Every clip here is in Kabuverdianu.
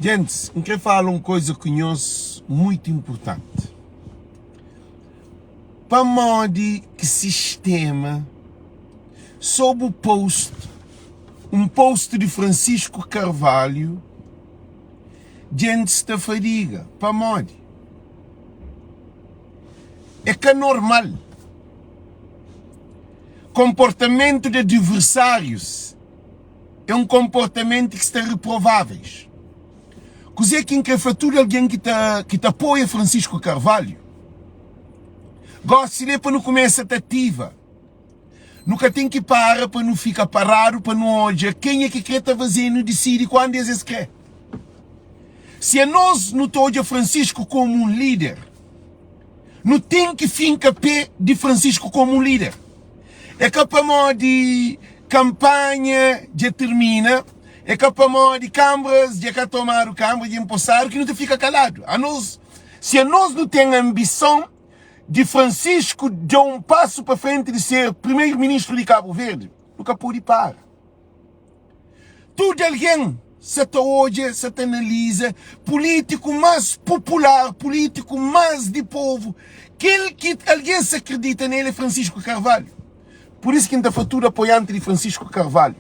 Gentis, N kre fala un koza ku nhos muitu inpurtanti. Pamodi ki sistema so bu post un post di Francisco Carvalho gentis ta fadiga? Pamodi? É ka normal. Konportamentu di adversárius é un konportamentu ki sta reprováveis. Kuzê ki N krê fla tudu algen ki ta ki ta apoia Francisco Carvalho, gósi li é pa nu kumesa ta ativa. Nu ka ten ki para pa nu fika paradu pa nu odja kenha ki krê ta faze-nu disidi kuandu es es krê. Si anos nu ta odja Francisco komu un líder, Nu ten ki finka pé di Francisco komu un líder. É ka pamodi kanpanha dja tirmina, é ka pamodi kanbras dja ka tomadu, kanbra dja inposadu ki nu ta fika kaladu. Anos, si anos nu ten anbison di Francisco da un pasu pa frenti di ser primeiro-ministru di Kabu Verdi, nu ka podi para. Tudu algen sa ta odja, sa ta analiza pulítiku más popular, pulítiku más di povu, kel ki algen sa kridita nel é Francisco Carvalho. Pur isu ki N ta fla tudu apoianti di Francisco Carvalho,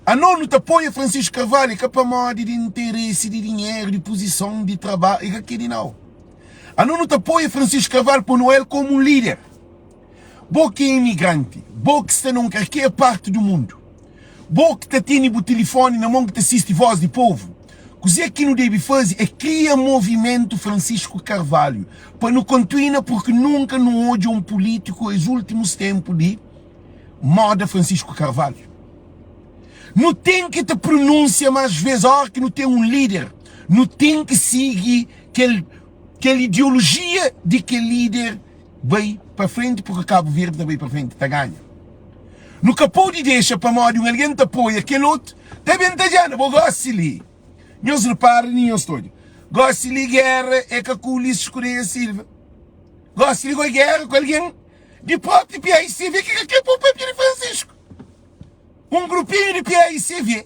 anos nu ta apoia Francisco Carvalho é ka pamodi di interesi, di dinheru, di puzison, di trabadju, é ka keli nau. Anos nu ta apoia Francisco Carvalho pa nu oja-l komu un líder. Bo ki é imigranti, bo ki sta na un kalker parti di mundu, bo ki ta tene bu tilifoni na mon ki ta sisti Voz di Povu, kuzê ki nu debe faze é kria Movimentu Francisco Carvalho pa nu kontuina purki nunka nu odja un pulítiku es últimus tenpu di moda Francisco Carvalho. Nu ten ki ta prunúnsia más vês óra ki nu ten un líder, nu ten ki sigi kel kel ideolojia di kel líder. Bai pa frenti purki Kabu Verdi ta bai pa frenti, ta ganha. Nu ka podi dexa pamodi un algen ta apoia kel otu ta ben ta djana. Bo gosi li, nhos repara ni nhos ta odja. Gosi li gera é ka ku Ulisses Correia Silva. Gosi li goi gera ku algen di propi PAICV ki ka kre pô papia di Francisco. Un grupinhu di PAICV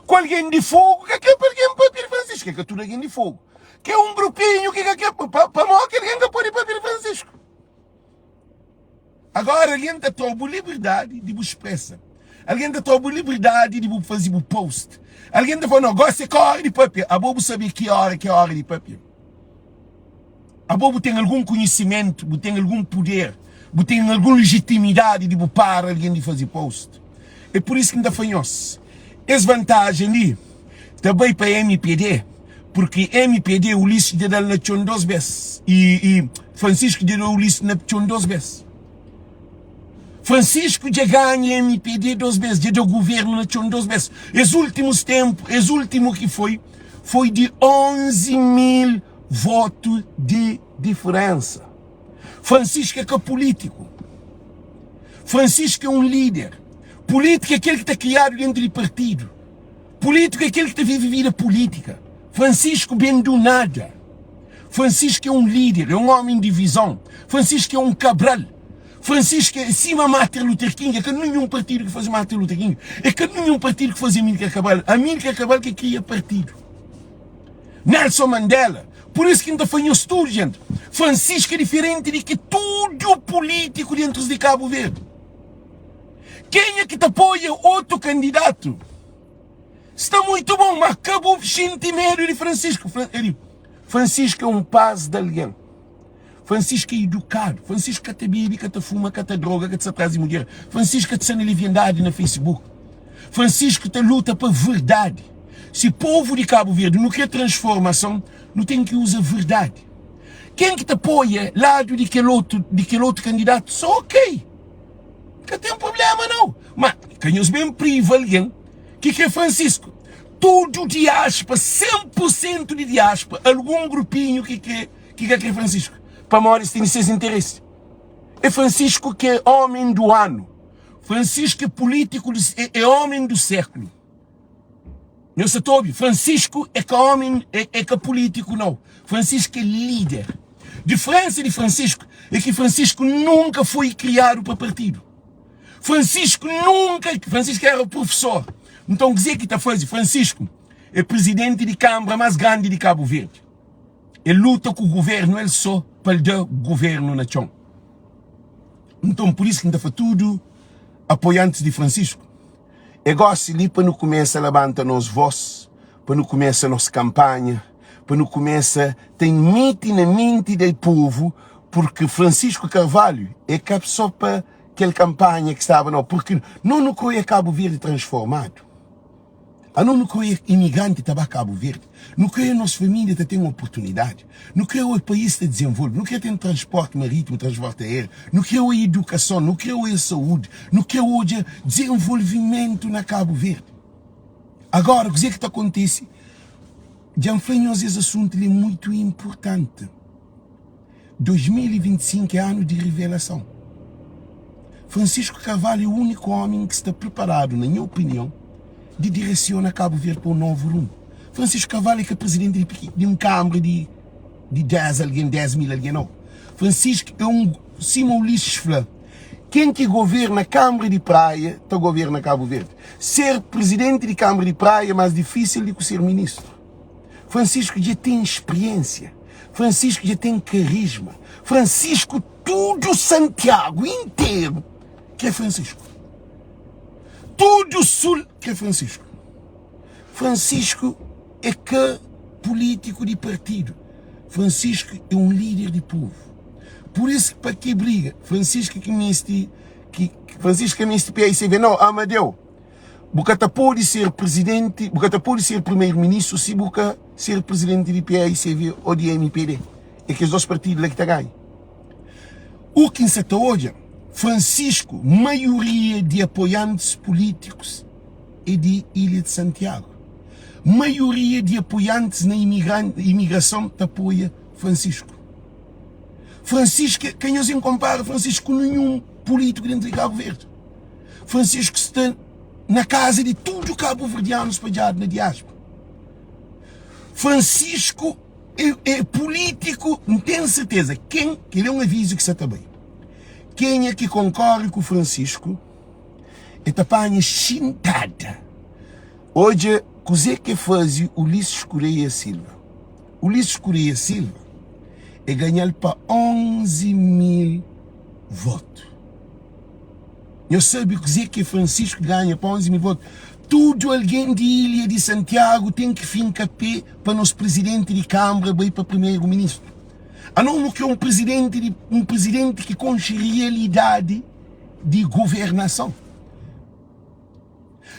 ku algen di Fogo ka kre pa algen papia di Francisco. É ka tudu algen di Fogo. Ke un grupinhu ki ka ke pamodi ki algen ka pode papia di Francisco. Agora algen ta tra bu liberdadi di bu expresa. Algen ta tra bu liberdadi di bu faze bu post. Algen ta fla no, gosi é ka ora di papia. Abo bu sabe ki ora ki é ora di papia? Abo bu ten algun konhisimentu, bu ten algun puder, bu ten algun lejitimidadi di bu para algen di faze post? É pur isu ki N ta fla nhos, es vantajen li ta bai pa mpd, purki mpd Ulisses dja da-l na txon dos bes, i i Francisco dja da Ulisses na txon dos bes. Francisco dja ganha mpd dos bes, dja da guvernu na txon dos bes. Es últimus tenpu, es últimu ki foi, foi di 11 mil votu di diferensa. Francisco é ka pulítiku. Francisco é un líder. Pulítiku é kel ki ta kriadu dentu di partidu. Pulítiku é kel ki ta vive vida pulítika. Francisco ben du nada. Francisco é un líder, é un ómi di vizon. Francisco é un Cabral. Francisco é sima Martin Luther King, é ka ninhun partidu ki faze Martin Luther King, é ka ninhun partidu ki faze Amílcar Cabral. Amílcar Cabral ki kria partidu. Nelson Mandela. Pur isu ki N ta fla nhos tudu, jenti, Francisco é diferenti di ki tudu pulítiku dentrus di Kabu Verdi. Kenha ki ta apoia otu kandidatu sta muitu bon, ma ka bu xinti medu di Francisco. Francisco é un pas di algen. Francisco é idukadu. Francisco ka ta bebe, ka ta fuma, ka ta droga, ka ta sta tras di mudjer. Francisco ka ta sta na liviandadi na Facebook. Francisco ta luta pa verdadi. Si povu di Kabu Verdi nu kre transformason, nu ten ki uza verdadi. Ken ki ta apoia ladu di kel otu, di kel otu kandidatu, so ok. Ka ten problema nau. Ma ka nhos ben priva algen ki kre Francisco. Tudu diaspa, 100% di diaspa, algun grupinhu ki kre ki ka kre Francisco pamodi es tene ses interesi. É Francisco ki é homem do ano. Francisco é político, é, é homem do século. Nhos sa ta obi? Francisco é ka homem, é, é ka político não. Francisco é líder. Diferença de Francisco é que Francisco nunca foi criado para partido. Francisco nunca, Francisco era professor. Então, kuzê ki ta faze Francisco? é prizidenti di kanbra más grandi di Kabu Verdi. El luta ku guvernu el sô pa el da guvernu na txon. Nton, pur isu ki N ta fla tudu apoiantis di Francisco, é gósi li pa nu kumesa labanta nos vós, pa nu kumesa nos kanpanha, pa nu kumesa ta miti na menti di povu, purki Francisco Carvalho é ka sô pa kel kanpanha ki staba nau, purki no nu krê oia Kabu Verdi transformadu. Ano nu krê imigranti ta ba Kabu Verdi, nu krê nos família ta ten oportunidadi, nu krê oi país ta dizenvolve, nu krê ten transporti marítimu, transporti aériu, nu krê oi idukason, nu krê oi saúdi, nu krê odja dizenvolvimentu na Kabu Verdi. Agora, kuzê ki ta kontise? Dja N fla nhos es asuntu li é muitu inpurtanti. 2025 é anu di revelason. Francisco Carvalho é úniku ómi ki sta preparadu, na nha opinion, di diresiona Kabu Verdi pa un novu rumu. Francisco Carvalho é ka prizidenti di un kanbra di 10 algen, 10 mil algen, nau. Francisco é un, sima Ulisses fla, ken ki governa kanbra di Praia ta governa Kabu Verdi. Ser prizidenti di kanbra di Praia é más difísil di ku ser ministru. Francisco dja ten spriensia, Francisco dja ten karisma, Francisco tudu Santiago interu kre Francisco, tudu Sul kre Francisco. Francisco é ka pulítiku di partidu, Francisco é un líder di povu. Pur isu pa ki briga? Francisco ki meste, ki Francisco ka meste PICV nau, Amadeu. Bu ka ta pode ser prizidenti, bu ka ta pode ser primeiro-ministru si bu ka ser prizidenti di PAICV ô di MPD. É kes dos partidu la ki ta ganha. U ki N sa ta odja, Francisco, maioria di apoiantis pulítikus é di Ilha di Santiago. Maioria di apoiantis na imigrason ta apoia Francisco. Francisco, ka nhos inkonpara Francisco ku ninhun pulítiku dentu di Kabu Verdi. Francisco sta na kaza di tudu kabuverdianu spadjadu na diáspora. Francisco é, é político, N ten serteza, ken, kel é un avizu ki sa ta bai. Kenha ki konkore ku Francisco, e ta panha xintada. Odja kuzê ki faze Ulisses Correia Silva. Ulisses Correia Silva e ganha-l pa 11 mil votu. Nhos sabe kuzê ki Francisco ganha pa 11 mil votu? Tudu algen di ilha di Santiagu ten ki finka pé pa nos prizidenti di kanbra bai pa primeru ministru. Anos nu kre un prizidenti di un prizidenti ki konxe rialidadi di guvernason.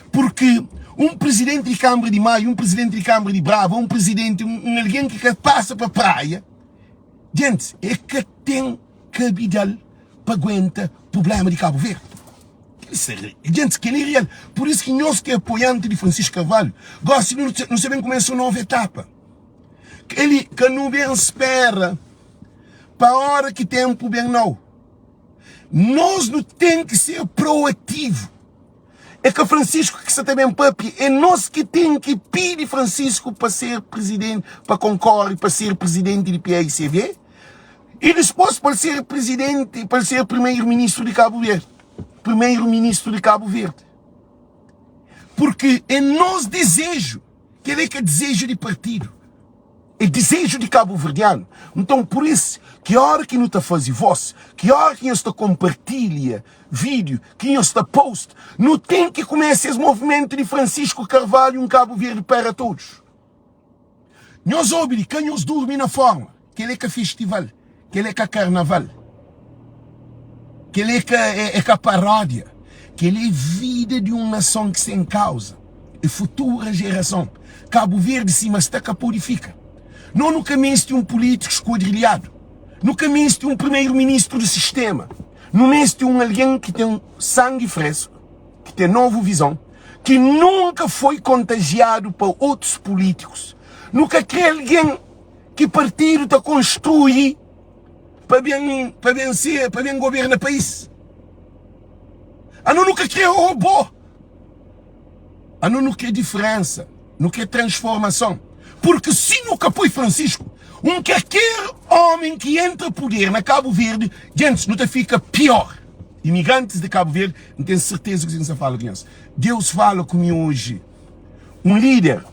Purki un prizidenti di kanbra di Maio, un prizidenti di kanbra di Brava, un prizidenti, un algen ki ka pasa pa praia, gentis, e ka ten kabidal pa aguenta prublema di Kabu Verdi. Gentis, kel-li é real. Pur isu ki nhos ki é apoianti di Francisco Carvalho, gosi nu sta ben kumesa un novu etapa. Kel-li ka nu ben spera pa ora ki tenpu ben, nau. Nos nu ten ki ser proativu. É ka Francisco ki sa ta ben papia, é nos ki ten ki pidi Francisco pa ser prizidenti, pa konkore pa ser prizidenti di PAICV e dispôs pa el ser prizidenti, pa el ser primeiro-ministru di Kabu Verdi, primeiro-ministru di Kabu Verdi. Purki é nos dizeju, kel-li é ka dizeju di partidu. É dizeju di kabuverdianu. Nton, pur isu, ki óra ki nu ta faze vós, ki óra ki nhos ta konpartilha vídiu, ki nhos ta post, nu ten ki kumesa es movimentu di Francisco Carvalho, un Kabu Verdi para todos. Nhos obi li, ka nhos durmi na fórma. Kel-li é ka festival, kel-li é ka karnaval, kel-li é ka, é, é ka paródia. Kel-li é vida di un nason ki sta en kauza, é futura jerason. Kabu Verdi sima sta ka pode fika. No nu ka meste un pulítiku skuadrilhadu, nu ka meste un primeru-ministru di sistema, nu meste un algen ki ten sangi fresku, ki ten novu vizon, ki nunka foi kontajiadu pa otus pulítikus. Nu ka kre algen ki partidu ta konstrui pa ben pa ben ser pa ben governa país. Ano nu ka kre robô. Ano nu kre diferensa, nu kre transformason. Porque si nu ka poi Francisco, un kalker homen ki entra poder na Cabo Verde, gentis, nu ta fika pior. Imigrantes de Cabo Verde, N ten serteza ki N sa fala ku nhos. Deus fala ku mi oji. Un líder.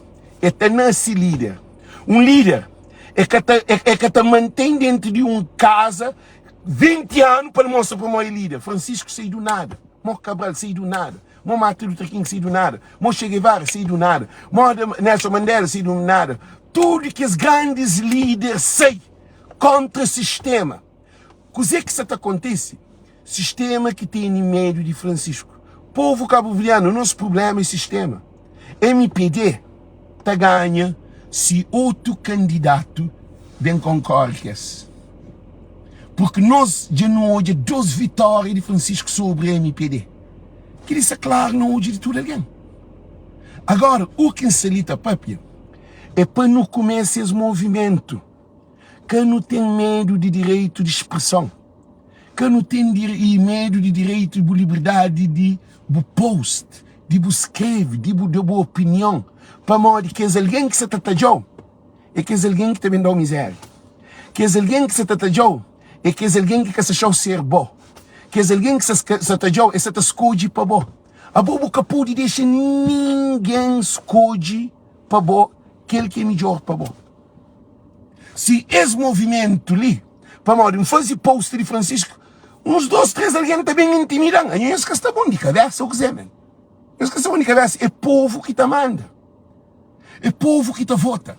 E ta nase líder. Un líder e ka ta, e ka ta mantém dentro di un kaza 20 anu pa el mostra pamodi é líder. Francisco sai do nada, mo Cabral sai do nada, mo Martin Luther King sai do nada, mo Che Guevara sai do nada, mo Nelson Mandela sai do nada. Tudo kes grandes líder sai kontra sistema. Kuzê ki sa ta kontise? Sistema ki tene medu di Francisco. Povu kabuverdianu, nos prublema é sistema. Mpd ta ganha si otu kandidatu ben konkore ku es. Purki nos dja nu odja dos vitória di Francisco sobri mpd. Kel-li sta klaru na odju di tudu algen. Agora, u ki N sta li ta papia é pa nu kumesa es movimentu. Ka nu ten medu di direitu di spreson. Ka nu ten medu di direitu di bu liberdadi di bu post, di bu skrebe, di bu da bu opinion. Pamodi kes algen ki sa ta tadja-u é kes algen ki ta ben da-u mizéria. Kes algen ki sa ta tadja-u é kes algen ki ka sa xa-u ser bo. Kes algen ki sa tadja-u es sa ta skodje pa bo. Abo bu ka pode dexa ningen skodje pa bo kel ki é midjór pa bo. Si es movimentu li, pamodi N faze post di Francisco, uns dos, tres algen ta ben intimida-m. Anho, nhos ka sta bon di kabésa ô kuzê, men? Nhos ka sta bon di kabésa? É povu ki ta manda. É povu ki ta vota.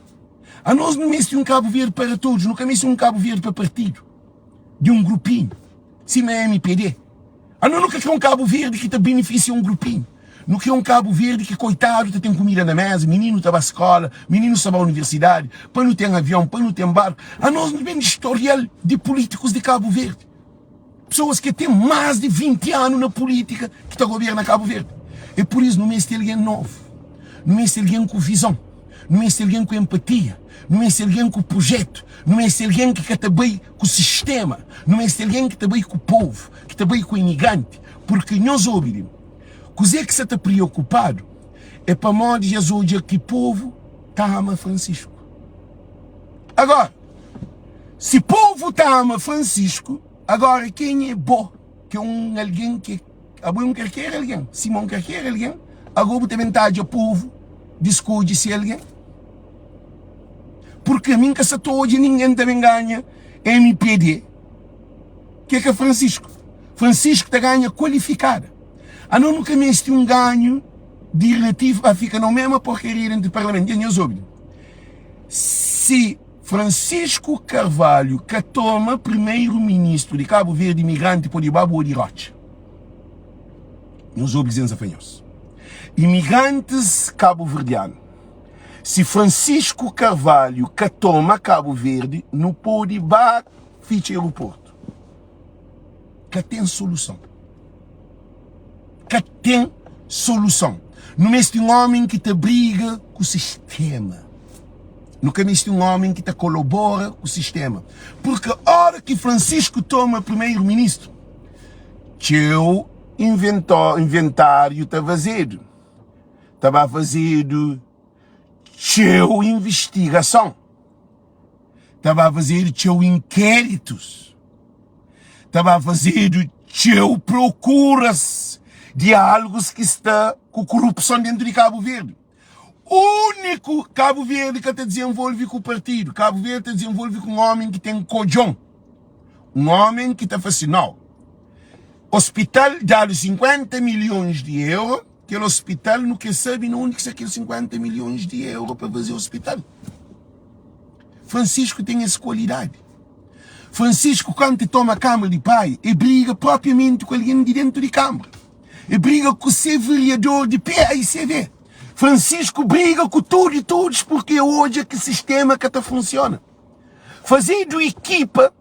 Anos nu meste un Kabu Verdi para todos, nu ka meste un Kabu Verdi pa partidu di un grupinhu, sima mpd. Anos nu ka kre un Kabu Verdi ki ta benefisia un grupinhu. Nu kre un Kabu Verdi ki koitadu ta ten kumida na meza, mininu ta ba skola, mininus ta ba universidadi, pa nu ten avion, pa nu ten barku. Anos nu ben di storial di pulitikus di Kabu Verdi. Pesoas ki ten mas di 20 anu na pulitika ki ta governa Kabu Verdi. E pur isu nu meste algen novu. Nu meste algen ku vizon. Nu meste algen ku empatia. Nu meste algen ku projetu. Nu meste algen ki ka ta bai ku sistema. Nu meste algen ki ta bai ku povu, ki ta bai ku imigranti. Purki nhos obi li, kuzê ki sa ta priokupadu é pamodi dja es odja ki povu ta ama Francisco. Agora, si povu ta ama Francisco, agora kenha é bo ki é un algen ki abo é un kalker algen, sima un kalker algen, agora bu ta ben tadja povu di skodje se algen? Purki ami N ka sa ta odja ningen ta ben ganha mpd ki é ka Francisco. Francisco ta ganha kualifikada. Ano nu ka meste un ganhu di relativu a fika na mesma porkaria dentu di parlamentu. Dja nhos obi? Si Francisco Carvalho ka toma primeiro ministro di Cabo Verde imigranti pode ba boa di rotxa. Nhos obi kuzê N sa fla nhos. Imigrantis kabuverdianu, si Francisco Carvalho ka toma Cabo Verde nu pode ba fitxa aeroporto. Ka ten soluson. Ka ten soluson. Nu meste un ómi ki ta briga ku sistéma. Nu ka meste un ómi ki ta kolabora ku sistéma. Purki óra ki Francisco toma primeru-ministru, txeu inventáriu ta fazedu. Ta ba fazedu txeu invistigason. Ta ba fazedu txeu inkéritus. Ta ba fazedu txeu prokuras di algus ki sta ku korupson dentu di Kabu Verdi. Úniku Kabu Verdi ka ta dizenvolve ku partidu. Kabu Verdi ta dizenvolve ku un ómi ki ten kodjon. Un ómi ki ta fla si, nau, ospital dadu 50 milhons di euro, kel ospital nu kre sabe na undi ki sta kel 50 milhons di euro pa faze ospital. Francisco ten es kualidadi. Francisco kantu e toma Kamara di Praia, e briga propriamenti ku algen di dentu di Kamara. E briga ku se vereador di PAICV. Francisco briga ku tudu i todos porque e odja ki sistema ka ta funciona. Fazedu ekipa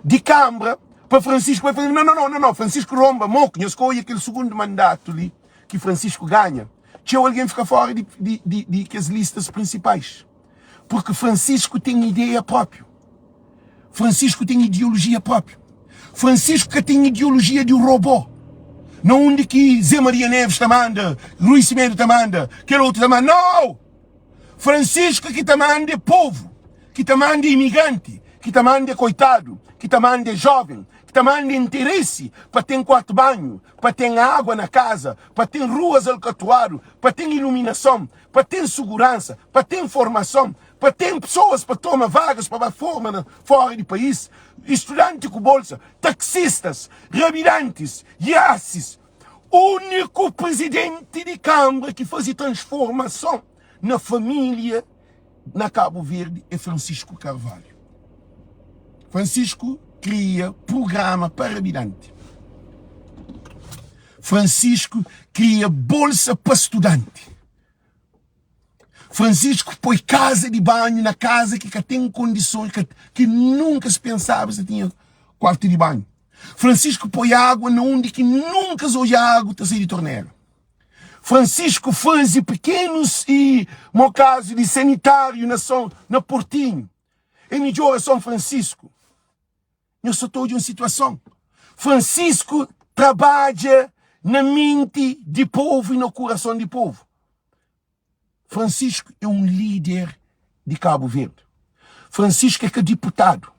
di Kamara pa Francisco bai faze, no, no, no, no, Francisco romba moku, nhos ka odja kel sugundu mandatu li ki Francisco ganha, txeu algen fika fora di, di, di, di kes listas prinsipais. Porque Francisco ten ideia propriu. Francisco ten ideologia propriu. Francisco ka ten ideologia di robô. Na undi ki Zé Maria Neves ta manda, Rui Semedo ta manda, kel otu ta manda. Nau! Francisco ki ta manda é povu, ki ta manda é imigranti, ki ta manda é koitadu, ki ta manda é joven, ki ta manda é interesi pa ten kuartu banhu, pa ten água na kaza, pa ten ruas alkatruadu, pa ten iluminason. pa ten suguransa, pa ten formason, pa ten pesoas pa toma vagas pa ba forma na fora di país, estudanti ku bolsa, taxistas, rabidantis, iasis. Úniku prizidenti di kanbra ki faze transformason na família na Kabu Verdi é Francisco Carvalho. Francisco kria prugrama pa rabidanti. Francisco kria bolsa pa studanti. Francisco poi kaza di banhu na kaza ki ka ten kondisons, ki nunka es pensaba si tinha kuartu di banhu. Francisco poi água na undi ki nunka es odja água ta sai di tornera. Francisco faze pekenus i mo kazu di sanitáriu na São na Portinhu. E midjora São Francisco. Nhos sa ta odja un situason. Francisco trabadja na menti di povu i na kurason di povu. Francisco é un líder di Kabu Verdi. Francisco é ka diputadu.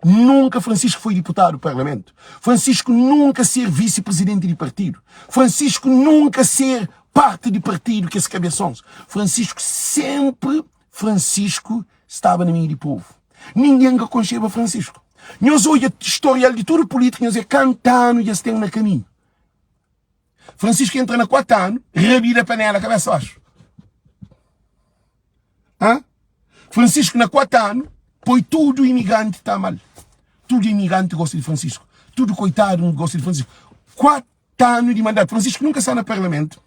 Nunka Francisco foi diputadu di parlamentu. Francisco nunka ser visi-prizidenti di partidu. Francisco nunka ser parti di partidu kes kabesons. Francisco senpri Francisco staba na meiu di povu. Ningen ka konxeba Francisco. Nhos odja storial di tudu pulítiku, nhos é kantu anu dja es ten na kaminhu. Francisco entra na 4 anu, rabida panela kabesa baxu. Hã? Francisco na 4 anu, poi tudu imigranti ta amal. Tudu imigranti gosta di Francisco. Tudu koitadu gosta di Francisco. 4 anu di mandatu. Francisco nunka sta na parlamentu.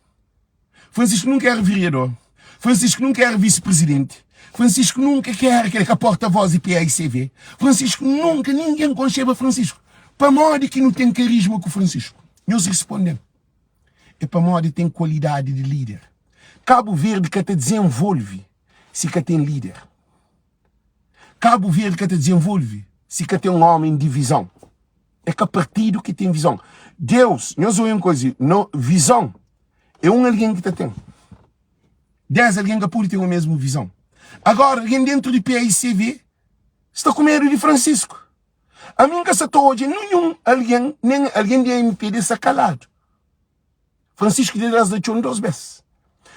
Francisco nunka era vereador. Francisco nunka era vice-presidente. Francisco nunka que era aquele que porta-voz de PAICV. Francisco nunka, ninguém concheba Francisco. Pamodi ki nu ten karisma ku Francisco? Nhos responde-m. É pamodi ten kualidadi di líder. Kabu Verdi ka ta dizenvolve si ka ten líder. Kabu Verdi ka ta dizenvolve si ka ten un ómi di vizon. É ka partidu ki ten vizon. Deus, nhos obi un koza, no, vizon é un algen ki ta ten. 10 algen ka pode ten o mesmu vizon. Agora, algen dentru di PAICV sta ku medu di Francisco. Ami N ka sa ta odja ninhun algen, nen algen di MPD sta kaladu. Francisco de Deus da txon dos bes.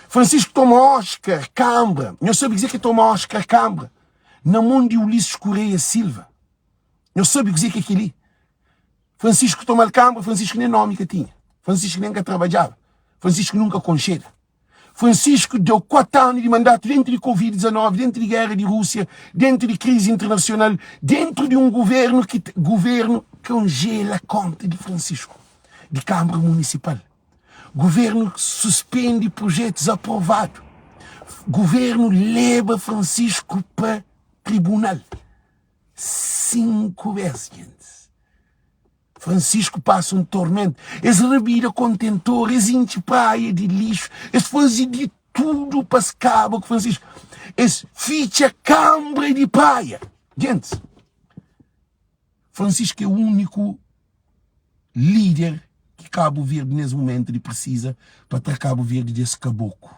Francisco toma Oscar Cambra. Nhos sabe kuzê ki é toma Oscar Cambra? Na mon di Ulisses Correia Silva. Nhos sabe kuzê ki é kel-li? Francisco toma-l Cambra, Francisco nem nomi ka tinha. Francisco nem ka trabadjaba. Francisco nunka konxeda. Francisco deu 4 anu di mandatu dentru di Covid-19, dentru di guerra di Rússia, dentru di krizi internasional, dentru di un governu ki governu kongela konta di Francisco, di Kâmara Munisipal. Governu suspendi projetus aprovadu. Governu leba Francisco pa tribunal 5 bes, gentis. Francisco pasa un tormentu. Es rabida kontentor, es intxi praia di lixu, es faze di tudu pa es kaba ku Francisco. Es fitxa kanbra di praia. Gentis, Francisco é úniku líder ki Kabu Verdi nes mumentu di prisiza pa tra Kabu Verdi di es kaboku.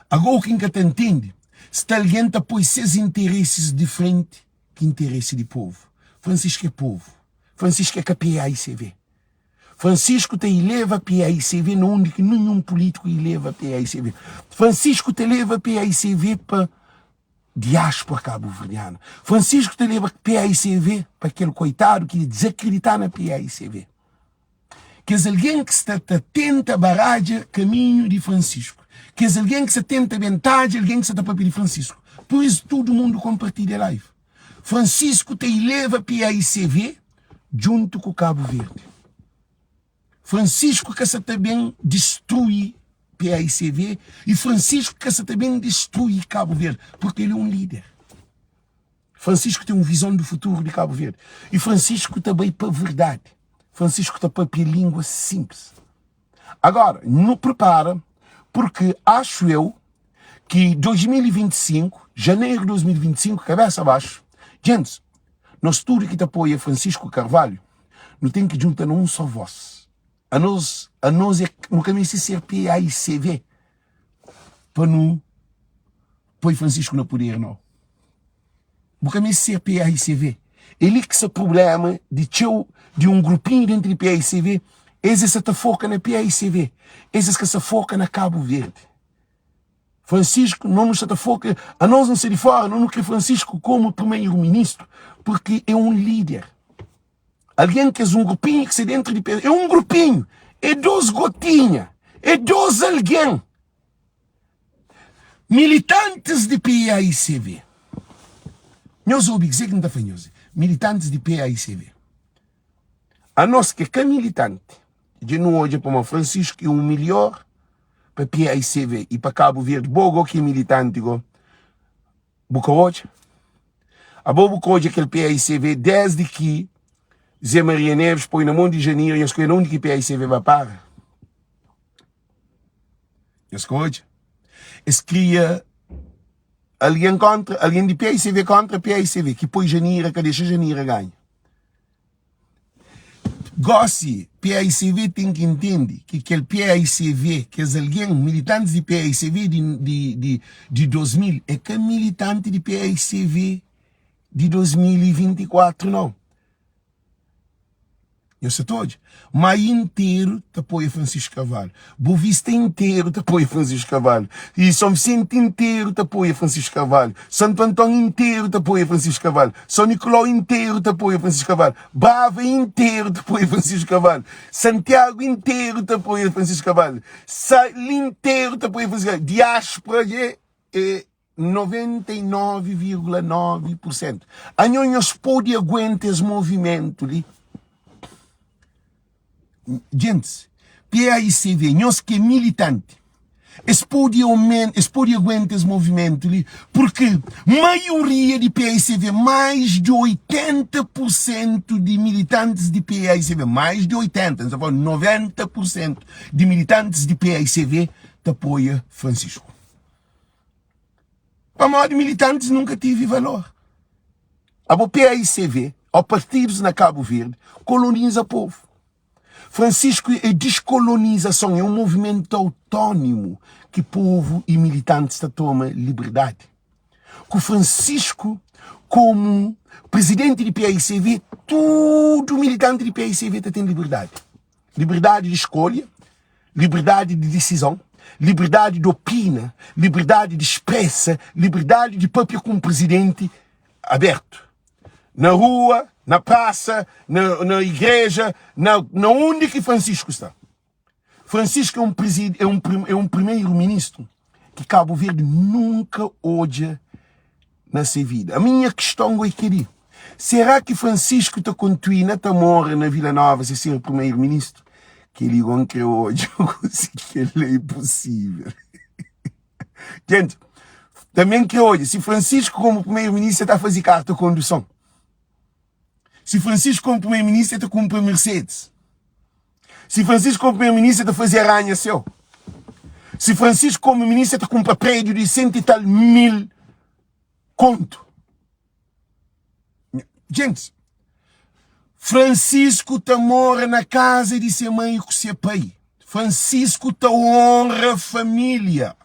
Agora u ki N ka ta ntende, sta algen ta poi ses interesis di frenti ki interesi di povu. Francisco é povu. Francisco é ka PAICV. Francisco ta ileva PAICV na undi ki ninhun pulítiku ileva PAICV. Francisco ta leva PAICV pa diáspora kabuverdiana. Francisco ta leva PAICV pa kel koitadu ki dizakredita na PAICV. Kes algen ki sta ta tenta baradja kaminhu di Francisco. Kes algen ki sta tenta bentadja algen ki sta ta papia di Francisco. Pur isu tudu mundu konpartilha live. Francisco ta ileva PAICV djuntu ku Kabu Verdi. Francisco ka sa ta ben distrui PAICV i Francisco ka sa ta ben distrui Kabu Verdi, porque el é un lider. Francisco ten un vizon di futuru di Kabu Verdi i Francisco ta bai pa verdadi. Francisco ta papia lingua simples. Agora, nu prepara porque acho eu ki 2025, janeiro de 2025, kabesa baxu, gentis, nos tudu ki ta apoia Francisco Carvalho, nu ten ki djunta na un só voz. Anos, anos é, nu ka meste ser PAICV pa nu poi Francisco na puder, nau. Bu ka meste ser PAICV. É li ki sta problema di txeu, di un grupinhu dentru di PAICV, es es sa ta foka na PAICV, es es ka sa foka na Kabu Verdi. Francisco, nós não está ta foca, a nós não ser de fora, nós não quer Francisco como primeiro-ministro, porque é um líder. Alguém que é um grupinho que se dentro de é um grupinho, é dois gotinha, é dois alguém. Militantes di paicv Nhos obi kuzê ki N ta fla nhos Militantes di paicv Anos ki é ka militanti Dja nu odja pamodi Francisco é un milhor pa paicv i pa Cabo Verde Bo go ki é militanti go bu ka odja? Abo bu ka odja kel paicv desdi ki Zé Maria Neves poi na mon di Janira Nhos ka odja na undi ki paicv ba para? Nhos ka odja? Es kria algen kontra, algen di PICV kontra PICV, ki poi Janira, ka dexa Janira ganha. Gosi, PICV ten ki intende ki kel PICV, kes algen, militantis di PICV di, di, di, di 2000, é ka militanti di PICV di 2024, nau. Nhos sa ta odja? Maio interu ta apoia Francisco Carvalho. Bovista interu ta apoia Francisco Carvalho. E São Vicente interu ta apoia Francisco Carvalho. Santo Antão interu ta apoia Francisco Carvalho. São Nicolau interu ta apoia Francisco Carvalho. Brava interu ta apoia Francisco Carvalho. Santiago interu ta apoia Francisco Carvalho. Sal interu ta apoia Francisco Carvalho. Diáspora dje é 99,9 por sentu. Anho nhos pode aguenta es movimentu li? Gentis, PAICV, nhos ki é militanti, es pode es pode aguenta es movimentu li? Purki maioria di PAICV, mais di 80 por sentu di militantis di PAICV, mais di 80, N sta fala 90 por sentu di militantis di PAICV ta apoia Francisco. Pamodi militantis nunka tivi valor. Abo PAICV ou partidos na Cabo Verde koloniza povo. Francisco é descolonização, é um movimento autônomo que povo e militantes ta toma liberdade. Ku Francisco como presidente di PAICV, tudo militante di PAICV ta tem liberdade. Liberdadi di skolha, liberdadi di disizon, liberdadi di opina, liberdadi di spresa, liberdadi di papia ku un prizidenti abertu. Na rua, na prasa, na, na igreja, na, na undi ki Francisco sta. Francisco é um, é um, é um primeiro-ministro ki Cabo Verde nunka odja na se vida. A minha questão é kel-li, será ki Francisco ta kontuina ta mora na Vila Nova se ser primeiro-ministro? Kel-li go N kre odja si kel-li é possível. Gente, também kre odja si Francisco como primeiro-ministro ta faze carta condução. Si Francisco como primeiro-ministro ta kumpra Mercedes. Si Francisco como primeiro-ministro ta faze arranha céu. Si Francisco como ministro ta kumpra prédio di cento e tal mil conto. Gente, Francisco ta mora na casa di se mãe ku se pai. Francisco ta honra família.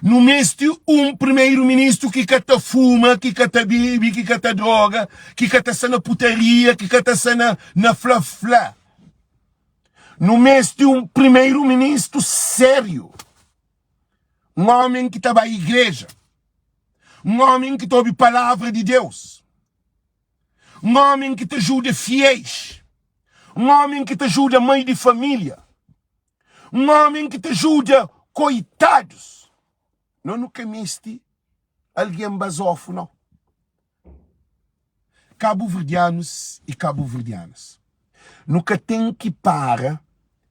Nu meste un primeiro-ministro ki ka ta fuma, ki ka ta bebe, ki ka ta droga, ki ka ta sta na putaria, ki ka ta sta na, na fla-fla. Nu meste un primeiro-ministro sério. Un homem ki ta bai igreja. Un homem ki ta obi palavra di Deus. Un homem ki ta ajuda fiéis. Un homem ki ta ajuda mãe di família. Un ómi ki ta ajuda koitadus. Nos nu ka meste algen bazofu, nau. Kabuverdianus i kabuverdianas, nu ka ten ki para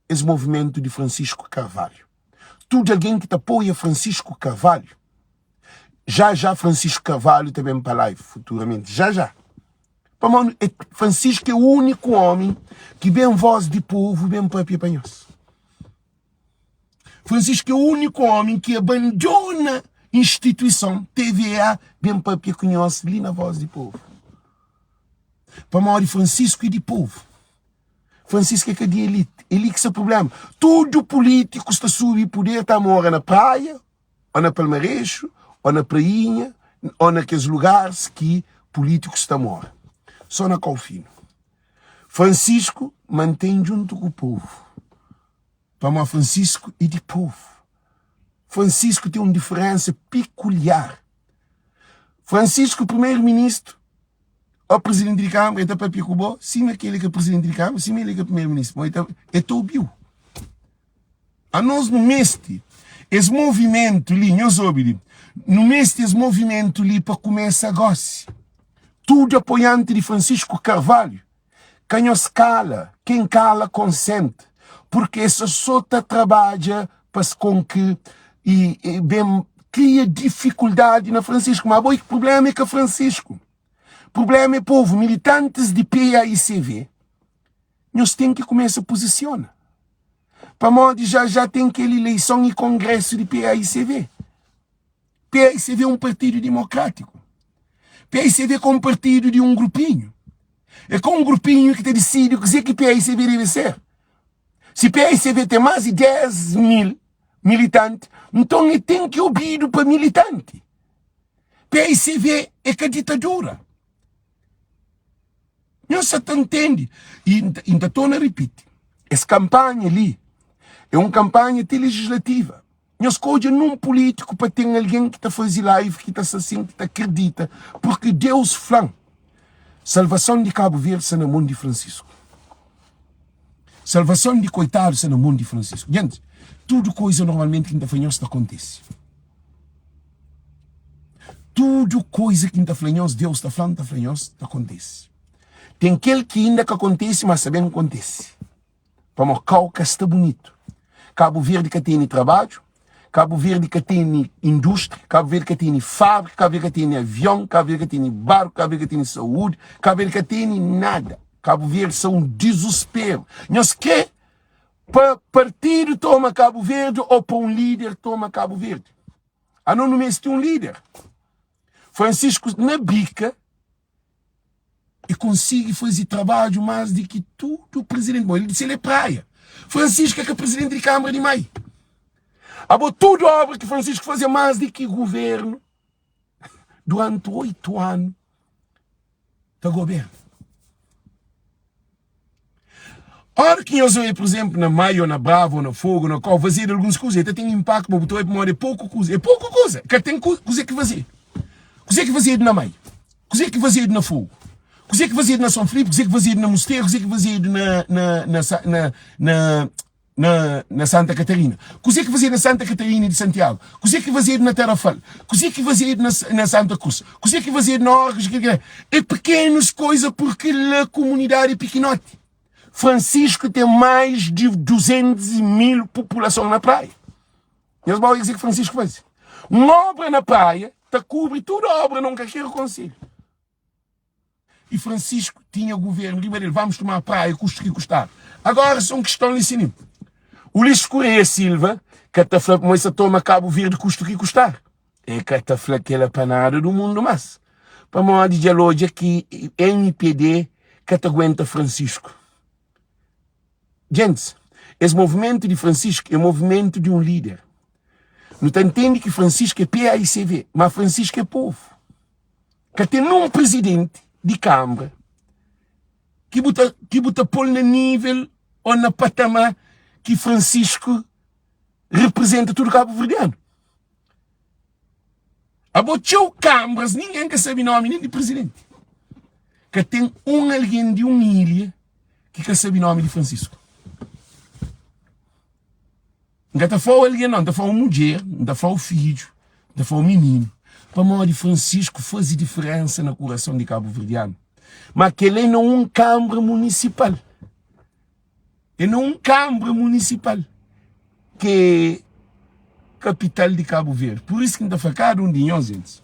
es movimentu di Francisco Carvalho. Tudu algen ki ta apoia Francisco Carvalho, já já Francisco Carvalho ta ben pa live futuramenti, já já. Pamodi é, Francisco é úniku ómi ki ben voz di povu ben papia pa nhos. Francisco é úniku ómi ki abandona instituison TVA ben papia ku nhos li na voz di povu. Pamodi Francisco é di povu. Francisco é ka di elite. É li ki sta problema. Tudu polítikus ta subi puder ta mora na praia, ô na Palmarexu, ô na Prainha, ô na kes lugaris ki pulítikus ta mora. Só na kau finu. Francisco mantém djuntu ku povu. Pamodi Francisco é di povu. Francisco ten un diferensa pikuliar. Francisco primeiro ministro ou presidente di Câmara, el ta papia ku bo sima ki el é ka presidente di Câmara, sima el é ka primeiro ministro, ma el ta el ta obiu. Anos nu meste es movimentu li, nhos obi li, nu meste es movimentu li pa kumesa gosi. Tudu apoianti di Francisco Carvalho, ka nhos kala, ken kala konsente, purke es so ta trabadja pa konki i ben kria difikuldadi na Francisco. Ma abo problema é ka Francisco, problema é povu, militantis di PAICV. Nhos ten ki kumesa puzisiona. Pamodi já já ten kel ileison i kongresu di PAICV. PAICV é un partidu dimokratiku. PAICV é ka un partidu di un grupinhu. É ka un grupinhu ki ta disidi kuzê ki PAICV debe ser. Si PAICV ten más di 10 mil militanti, nton el ten ki obidu pa militanti. PAICV é ka ditadura. Nhos sa ta ntende? I N ta torna ripiti, es kanpanha li é un kanpanha ti lejislativa. Nhos ka odja nun pulítiku pa ten algen ki ta faze live, ki ta sta sin, ki ta kridita, purki Deus fla-m, salvason di Kabu Verdi sta na mon di Fransisku. Salvason di koitadu sta na mon di Fransisku. Djenti, tudu koiza normalmenti ki N ta fla nhos ta kontise. Tudu koiza ki N ta fla nhos, Deus ta fla-m, N ta fla nhos, ta kontise. Ten kel ki inda ka kontise, ma sta ben kontise. Pamodi kau ka sta bunitu. Kabu Verdi ka tene trabadju, Kabu Verdi ka tene indústria, Kabu Verdi ka tene fábrika, Kabu Verdi ka tene avion, Kabu Verdi ka tene barku, Kabu Verdi ka tene saúdi, Kabu Verdi ka tene nada. Kabu Verdi sta un dizusperu. Nhos kre pa partidu toma Kabu Verdi ô pa un líder toma Kabu Verdi? Anos nu meste un líder. Francisco na bika e konsigi faze trabadju más di ki tudu prizidenti. Bon, el dise el é Praia. Francisco é ka prizidenti di Kâmara di Mai. Abo tudu obra ki Francisco faze é más di ki guvernu duranti 8 anu ta goberna. Ora ki nhos oia, pur izénplu, na Maio, na Brava, ô na Fogo, na Kau, fazedu alguns kuza, el ta ten inpaktu pa bu ta oia pamodi é poku kuza. É poku kuza, ka ten kuze ki fazedu. Kuze ki fazedu na Maio? Kuze ki fazedu na Fogo? Kuze ki fazedu na Son Filipe? Kuze ki fazedu na Musteru? Kuze ki fazedu na, na, na, na, na na, na Santa Catarina? Kuzê ki fazedu na Santa Catarina di Santiago? Kuzê ki fazedu na Tarrafal? Kuzê ki fazedu na, na Santa Cruz? Kuzê ki fazedu na Orgos? É pequenos coisa porque lá comunidade é pequenote. Francisco tem mais de 200 mil população na praia. Nhos ba obi kuzê ki Francisco faze. Un obra na praia ta kubri tudu obra na un kalker konselho. E Francisco tinha governo riba dele, vamos tomar praia, custe que custar. Agora só um questão li sinim. Ulisses Correia Silva ka ta fla mo sa toma Cabo Verde custe que custar. E ka ta fla kela pa nada do mundo mas. Pamodi dja el odja ki MPD ka ta aguenta Francisco. Gentis, es movimentu di Francisco é movimentu di un líder. Nu ta ntende ki Francisco é PAICV, ma Francisco é povo. Ka ten nun prizidenti di kanbra ki bu ta ki bu ta pô-l na nível ô na patamar ki Francisco reprezenta tudu kabuverdianu. Abo txeu kanbras ningen ka sabe nomi nen di prizidenti. Ka ten un algen di un ilha ki ka sabe nomi di Francisco. N ka ta fla-u algen nau, N ta fla-u mudjer, N ta fla-u fidju, N ta fla-u mininu, pamodi Francisco faze diferensa na kurason di kabuverdianu. Ma kel-la é na un kanbra munisipal, é na un kanbra munisipal ki é kapital di Kabu Verdi. Pur isu ki N ta fla kada un di nhos, gentis,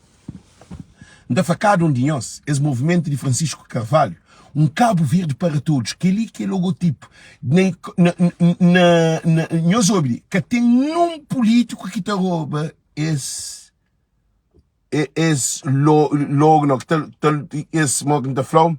N ta fla kada un di nhos, es movimentu di Francisco Carvalho, un Kabu Verdi para todos, kel-li ki é logotipu. Na, na, na, na, nhos obi li, ka ten nun pulítiku ki ta roba es es lo, logo, no, ki ta, ta, es, mo ki N ta fla-u,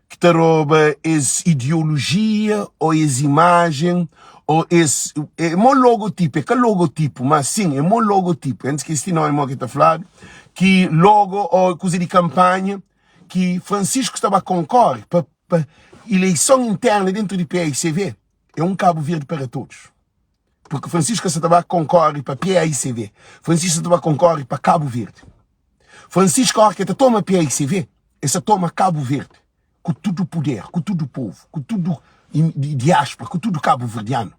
ki ta roba es ideolojia ô es imajen ô es, é mo logotipu, é ka logotipu, ma sin, é mo logotipu, N skese nomi mo ki ta fladu, ki logo ô kuza di kanpanha ki Francisco sta ba konkore pa pa ileison interna dentru di PAICV, é un Kabu Verdi para todos. Porque Francisco sa ta ba konkorre pa PAICV. Francisco sa ta ba konkorre pa Cabo Verde. Francisco ora ke ta toma PAICV, e sa toma Cabo Verde ku tudu puder, ku tudu povu, ku tudu diáspora, ku tudu kabuverdianu.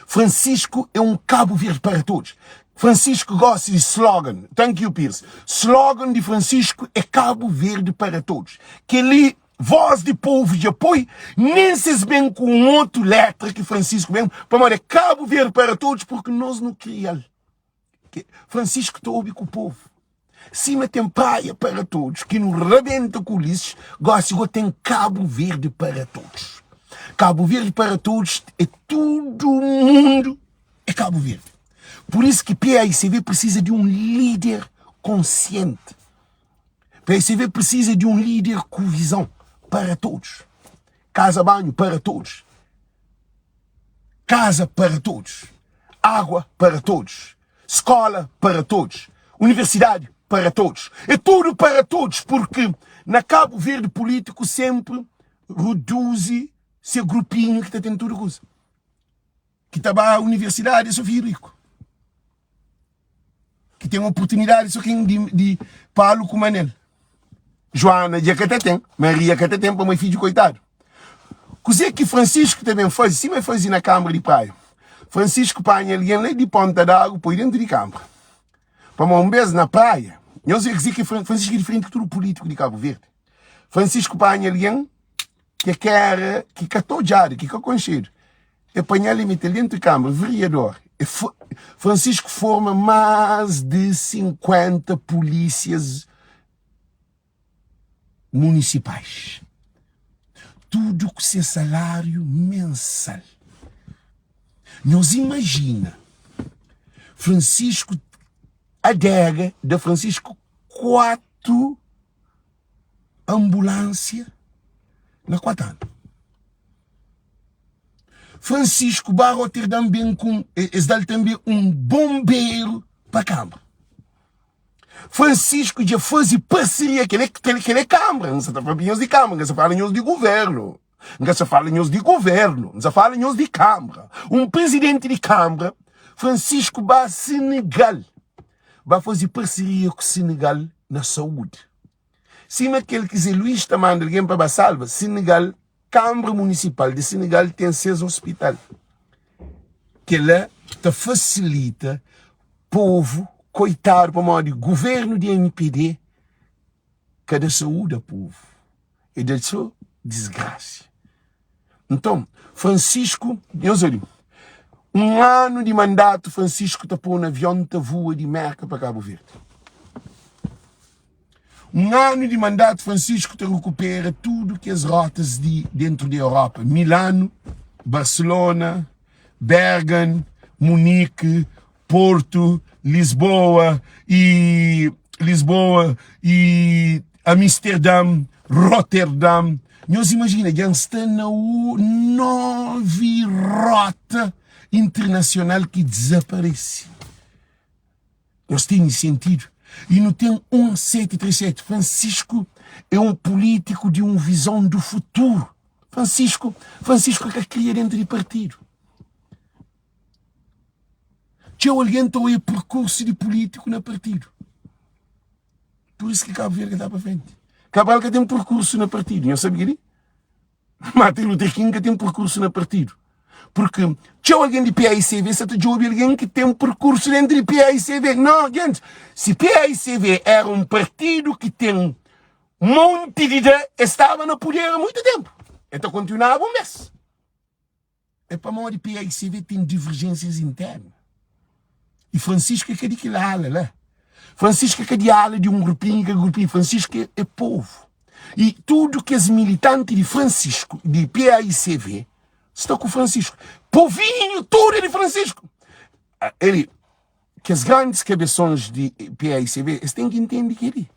Francisco é um Cabo Verde para todos. Francisco gosta de slogan. Thank you, Pires. Slogan de Francisco é Cabo Verde para todos. Kel-li, voz di povo dja poi, nem se es ben ku un otu letra ki Francisco ben, pamodi é Cabo Verde para todos, porque nos nu kria-l. Francisco ta obi ku povo. Sima ten praia para todos, ki nu rabenta ku Ulisses, gosi go ten Cabo Verde para todos. Cabo Verde para todos é tudo mundo é Cabo Verde. Por isso que PAICV precisa de um líder consciente. PAICV precisa de um líder com visão para todos. Casa banho para todos. Casa para todos. Água para todos. Escola para todos. Universidade para todos. É tudo para todos, porque na Cabo Verde político sempre reduzi se grupinho que tá tem tudo coisa. Que tá ba universidade é só filho rico. Que tem oportunidade só quem de, de Paulo com Manel. Joana dja ka ta ten, Maria ka ta ten pamodi fidju koitadu. Kuzê ki Francisco ta ben faze, sima el faze na Kâmara di Praia? Francisco panha algen la di Ponta d'Agu poi dentu di Kâmara. Pamodi un bês na Praia, nhos vê kuzê ki Francisco é diferenti di tudu pulítiku di Kabu Verdi. Francisco panha algen ki ka era, ki ka ta odjadu, ki ka konxedu. E panha-l e mete-l dentu di Kâmara, veriador. E Francisco forma más di 50 pulísias municipais. Tudo ku se salário mensal. Nhos imagina Francisco adega da Francisco 4 ambulância na 4 ano. Francisco ba Roterdã bem com es dal também um bombeiro pa câmara. Francisco dja faze parceria, kel kel kel é Câmara, N sa ta papia nhos di Câmara, N ka sa fala nhos di Governo, N ka sa fala nhos di Governo, N sa fala nhos di Câmara. Un presidenti di Câmara, Francisco ba Senegal, ba faze parceria ku Senegal na saúde. Sima kel ki Zé Luís ta manda algen pa ba salva, Senegal Kâmara Munisipal di Senegal ten ses ospital. Kel-la ta fasilita povu koitadu pamodi guvernu di mpd ka da saúdi a povu, e da so disgrasa. Nton, Francisco, nhos odja, un anu di mandatu Francisco ta pô na avion ta vua di Merka pa Kabu Verdi. Un anu di mandatu, Francisco ta rekupera tudu kes rotas di dentru di Europa, Milano, Barcelona, Bergen, Munique, Porto, Lisboa e Lisboa e Amsterdam, Rotterdam. Nhos imagina, dja N sta na 9 rota internacional ki dezaparese. Nhos tene sentidu? E nu ten un 737. Francisco é un político di un visão do futuro. Francisco, Francisco ka kria dentro di partido. Txeu algen ta oia percurso di político na partido. Por isso que Cabo Verde ka ta pa frente. Cabral ka ten percurso na partido. Nhos sabe kel-li? Martin Luther King ka ten perkursu na partidu. Porque txeu algen di PAICV sa ta djobe algen ki ten perkursu dentru di PAICV. Não, gente, si PAICV era um partidu ki ten monti di da, es staba na puder há muito tempo. El ta kontinuaba un bes. É pamodi PAICV ten divergências internas. E Francisco é ka di kel ala la. Francisco é ka di ala di un grupinho, kel grupinho. Francisco é, é povo. E tudo kes militante di Francisco, di PAICV, sta ku Francisco. Povinho, tudo é di Francisco. Ah, ele, kes grandes cabeções di PAICV, eles têm que entender que ele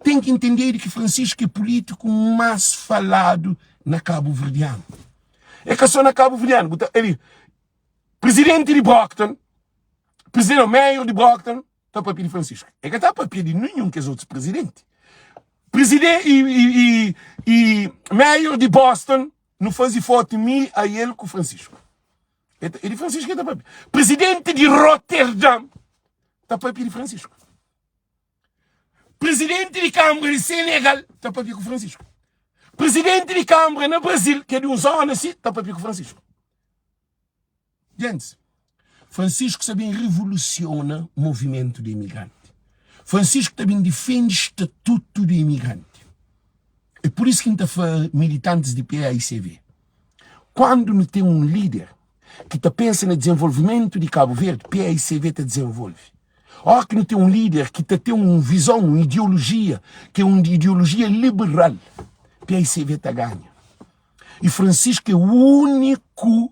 tem que entender que Francisco é político mais falado na Cabo Verdeano. É que só na Cabo Verdeano. Ele, Presidente di Brockton, presidente, não, mayor di Brockton, ta papia di Francisco. É ka ta papia di nenhum kes outros presidente. Presidente e, e, e, e mayor di Boston, nu faze foto mi, a el ku Francisco. É di Francisco ki el ta papia. Presidenti di Rotterdam ta papia di Francisco. Presidenti di Kambra di Senegal ta papia ku Francisco. Presidenti di Kambra na Brasil, ki é di un zona si, ta papia ku Francisco. Gentis, Francisco sa ben revolusiona movimentu di imigranti. Francisco ta ben difende statutu di imigranti. É pur isu ki N ta fla militantis di PAICV, kuandu nu ten un lider ki ta pensa na dizenvolvimentu di Kabu Verdi, PAICV ta dizenvolve. Óras ki nu ten un lider ki ta ten un vizon, un ideolojia, ki é un ideolojia liberal, PAICV ta ganha. I Francisco é úniku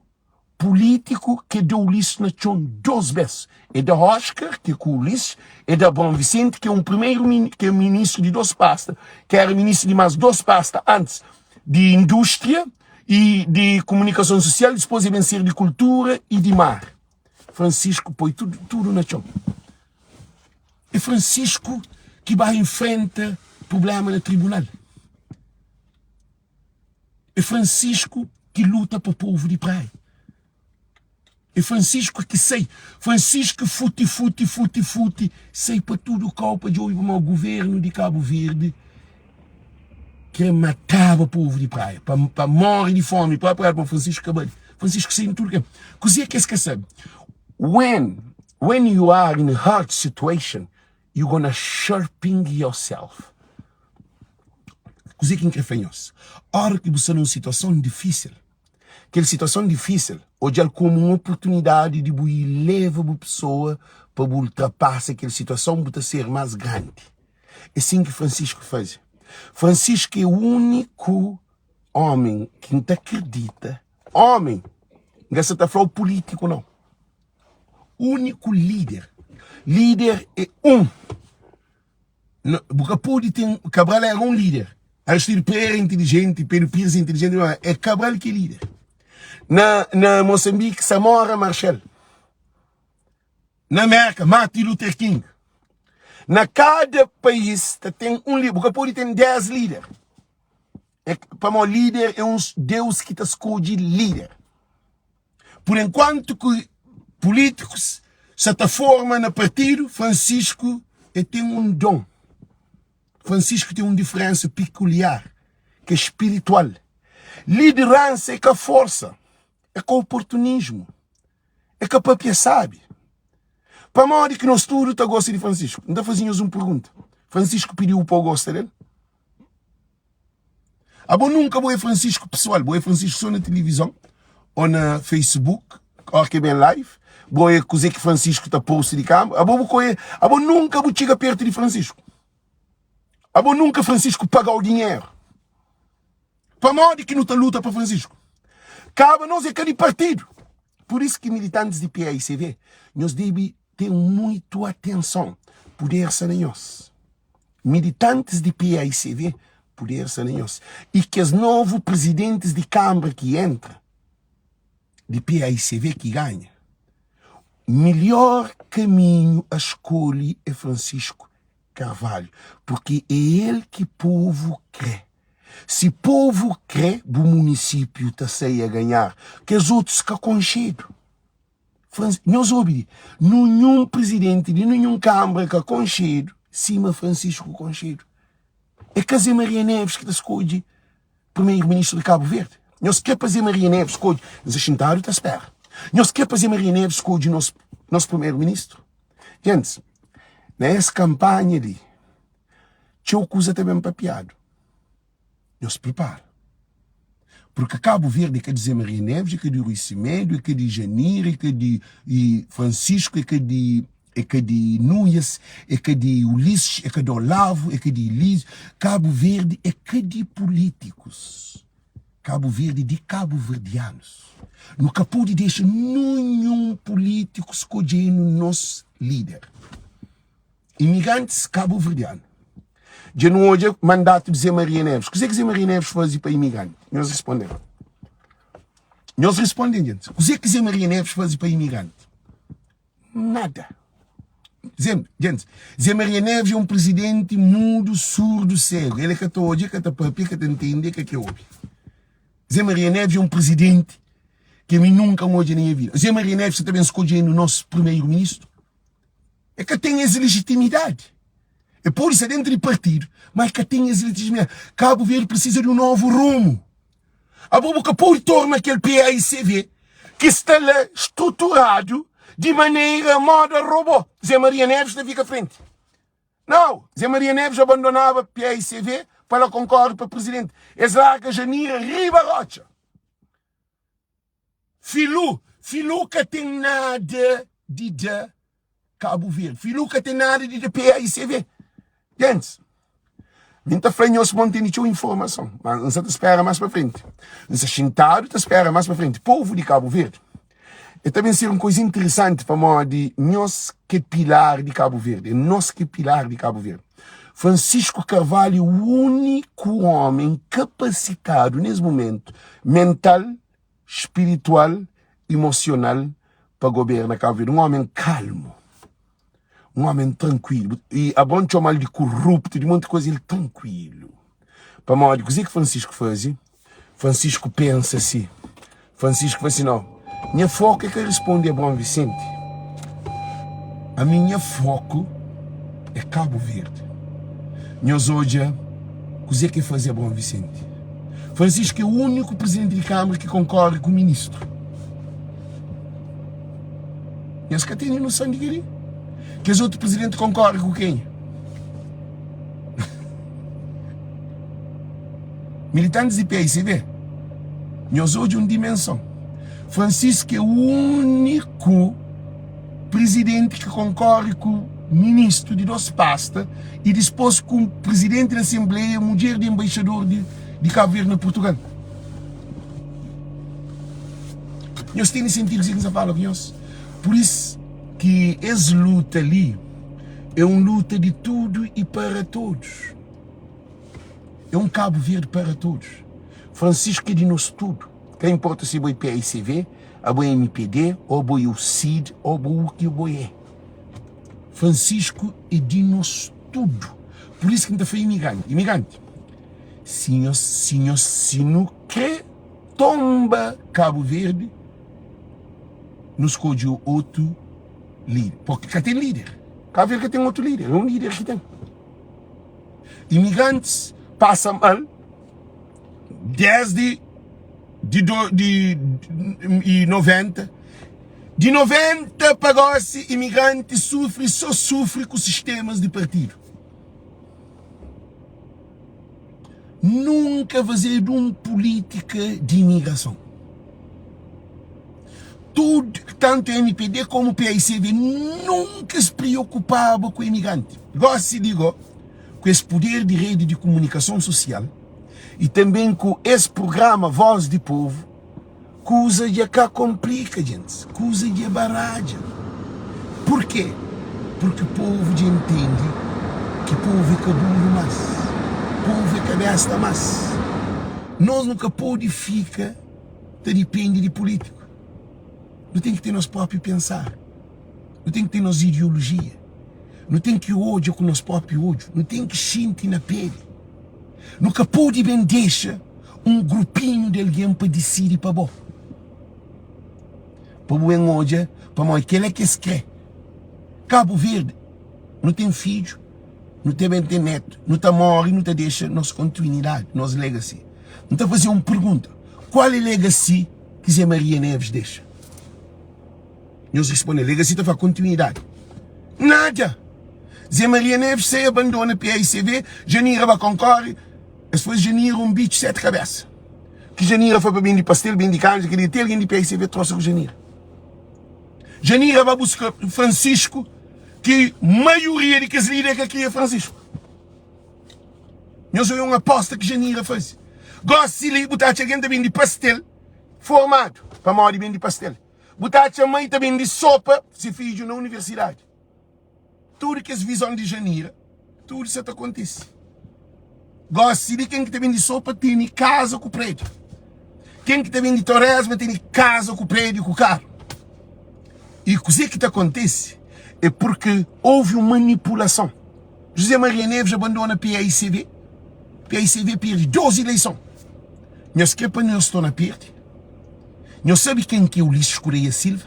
pulítiku ke da Ulisses na txon dos bes. E da Oscar, ke ku Ulisses, e da Abraão Vicente, ke é un primeiro ke é ministru di dos pasta, ke era ministru di mas dos pasta antes, di indústria e di komunikason sosial, dipôs e ben ser di kultura e di mar. Francisco poi tudu, tudu na txon. É Francisco ki ba enfrenta problema na tribunal. É Francisco ki luta pa povu di Praia. É Francisco ki sai. Francisco futi, futi, futi, futi, sai pa tudu kau pa djobe pamodi governu di Kabu Verdi kre mataba povu di Praia, pa, pa morre di fomi própi pa Francisco ka bali. Francisco sai tudu ke. Kuzê ki es ka sabe? When, when you are in a hard situation, you gonna sharpen yourself. Kuzê ki N krê fla nhos? Óras ki bu sta na un situason difísil, kel situason difísil odja-l kómu un oportunidadi di bu ileva bu pesoa pa bu ultrapasa kel situason, bu ta ser más grandi. É sin ki Francisco faze. Francisco é úniku ómi ki N ta kridita, ómi, N ka sta ta fla-u pulítiku nau, úniku líder. Líder é un. Bu ka pode ten. Cabral era un líder. Aristide Pereira é inteligente, Pedro Pires é inteligente, mas é Cabral que é líder. Na, na Moçambique, Samora Machel. Na América, Martin Luther King. Na cada país ta ten un líder. Bu ka pode ten 10 líder. É, pamodi líder é um Deus ki ta skodje líder. Por enquanto ki políticos sa ta forma na partido, Francisco e ten um dom. Francisco ten um diferença peculiar, que é espiritual. Liderança é ka força, é ka oportunismo, é ka papia sabe. Pamodi ki nos tudo ta gosta di Francisco? N ta faze nhos um pergunta. Francisco pediu pa gosta del? Abo nunka bo é Francisco pessoal, bo é Francisco só na televisão ou na Facebook, ou que bem live. Bo é kuzê que Francisco ta post de câmara. Abo bo conhe, abo nunka bo txiga perto de Francisco. Abo nunka Francisco paga o dinheiro. Pamodi ki nu ta luta pa Francisco? Kaba nos é ka di partido. Por isso ki militantes di PAICV, nhos debe ter muito atenção. Poder sa na nhos. Militantis di paicv puder sta na nhos y kes novu prizidentis di kanbra ki entra di paicv ki ganha, melhor kaminhu a skolhe é Francisco Carvalho, purki é el ki povu kre. Si povu kre, bu munisipiu ta sai a ganhar, kes otus ka konxedu. Nhos obi li, ninhun prizidenti di ninhun kanbra ka konxedu sima Francisco konxedu. É ka Zé Maria Neves ki ta skodje primeru ministru di Kabu Verdi. Nhos kre pa Zé Maria Neves skodje? N sta xintadu ta spera. Nhos kre pa Zé Maria Neves skodje nos, nos primeru ministru? Gentis, na es kanpanha li, txeu kuza ta ben papiadu. Nhos pripara. Porque Cabo Verde é ka di Zé Maria Neves, é ka di Rui Semedo, é ka di Janir, é ka di Francisco, é ka di é ka di Nunes, é ka di Ulisses, é ka di Olavo, é ka di Elísio. Cabo Verde é ka di políticos. Cabo Verde é di cabo-verdianos. Nu ka pode dexa nenhum político skodjenu nos líder. Imigrantis kabuverdianu. Dja nu odja mandatu di Zé Maria Neves. Kuzê ki Zé Maria Neves faze pa imigranti? Nhos responde-m. Nhos responde-m, gentis. Kuzê ki Zé Maria Neves faze pa imigranti? Nada. Zé, gentis, Zé Maria Neves é un prizidenti mudu, surdu, segu. El é ka ta odja, el ka ta papia, el ka ta ntende, el ka kre obi. Zé Maria Neves é un prizidenti. Ki mi nunka N odja na nha vida. Zé Maria Neves sa ta ben skodje-nu nos primeru ministru? E ka ten es lejitimidadi. E pode sta dentu di partidu, ma e ka ten es lejitimidadi. Kabu Verdi prisiza di un novu rumu. Abo bu ka pode torna kel PAICV ki sta la struturadu di manera moda robô. Zé Maria Neves ta fika frenti. Nau, Zé Maria Neves abandonaba PAICV pa la konkore pa prizidenti. Es larga Janira riba rotxa. Filu, Filu ka ten nada di da Kabu Verdi. Filu ka ten nada di da PAICV. Gentis, mi N ta fla nhos ma N tene txeu informason, ma N sa ta spera más pa frenti. N sta xintadu ta spera más pa frenti. Povu di Kabu Verdi, e ta ben ser un kuza interesanti pamodi nhos ki é pilar di Kabu Verdi, é nos ki é pilar di Kabu Verdi. Francisco Carvalho é úniku ómi kapasitadu nes momentu mental, spiritual, emosional pa goberna Kabu Verdi. Un ómi kalmu, un ómi trankuilu. I Abraon txoma-l di kuruptu, di monti kuza, el trankuilu. Pamodi kuzê ki Francisco faze? Francisco pensa si, Francisco fla si, Nau, nha foku é ka responde Abraon Vicente. Ami nha foku é Kabu Verdi. Nhos odja kuzê ki el faze Abraon Vicente. Francisco é úniku prizidenti di Kamara ki konkore ku ministru. Nhos ka tene noson di kel-li? Kes otu prizidenti konkore ku kenha? Militantis di PICB, nhos odja un dimenson. Francisco é úniku prizidenti ki konkore ku ministru di dos pasta i dispôs ku prizidenti di asenbleia, mudjer di enbaixador di di Kabu Verdi na Purtugal. Nhos tene sentidu kuzê ki N sta fala ku nhos? Pur is ki es luta li é un luta di tudu i para todos. É un Kabu Verdi para todos. Francisco é di nos tudu. Ka inporta si bo é PAICV, abo é mpd, ou bo é UCID, ou bo u ki bo é. Francisco é di nos tudu. Pur isu ki N ta fla imigranti, imigranti, si nhos, si nhos, si nu kre tonba Kabu Verdi, nu skodje otu lider. Porque ka ten lider. Kabu Verdi ka ten otu lider, é un lider ki ten. Imigrantis pasa mal desdi di do, di, di 90. Di 90 pa gosi, imigrantis sufri, so sufri ku sistemas di partidu. Nunka fazedu un pulítika di imigrason. Tudu, tantu mpd komu paicv nunka es priokupaba ku imigranti. Gosi di go, ku es puder di redi di kumunikason susial i tanben ku es prugrama Voz di Povu, kuza dja ka konplika, djentis, kuza dja baradja. Purke? Purki povu dja intendi ki povu é ka buru mas, povu é ka besta mas. Nos nu ka pode fika ta dipende di pulitiku. Nu ten ki ten nos propi pensar, nu ten ki ten nos ideolojia, nu ten ki odja ku nos propi odju, nu ten ki xinti na peli. Nu ka pode ben dexa un grupinhu di algen pa disidi pa bo. Pa bu ben odja pamodi kel-la ki es krê. Kabu Verdi, nu ten fidju, nu ta ben ten netu, nu ta móre, nu ta dexa nos kontinuidadi, nos legacy. N ta faze un pergunta, kual é legacy ki Zé Maria Neves dexa? Nhos responde, legacy ta fla kontinuidadi. Nada! Zé Maria Neves sai abandona PAICV, Janira ba konkore, es faze Janira un bitxu seti kabesa. Ki Janira foi pa bende pastel, bende kanja, kel-li ti algen di PAICV trosa ku Janira. Janira ba buska Francisco, ki maioria di kes lider ka kria Francisco. Nhos oia un aposta ki Janira faze. Gosi li bu ta atxa algen ta bende pastel formadu pamodi bende pastel. Bu ta atxa mai ta bende sopa se fidju na universidadi. Tudu kes vizon di Janira, tudu sa ta kontise. Gosi li ken ki ta bende sopa tene kaza ku prédiu. Ken ki ta bende toresma tene kaza ku prédiu ku karu. I kuzê ki ta kontise é purki ouvi un manipulason. José Maria Neves abandona PAICV. PAICV perde 2 ileison. Nhos kre pa nhos torna perde? Nhos sabe ken ki é Ulisses Correia Silva?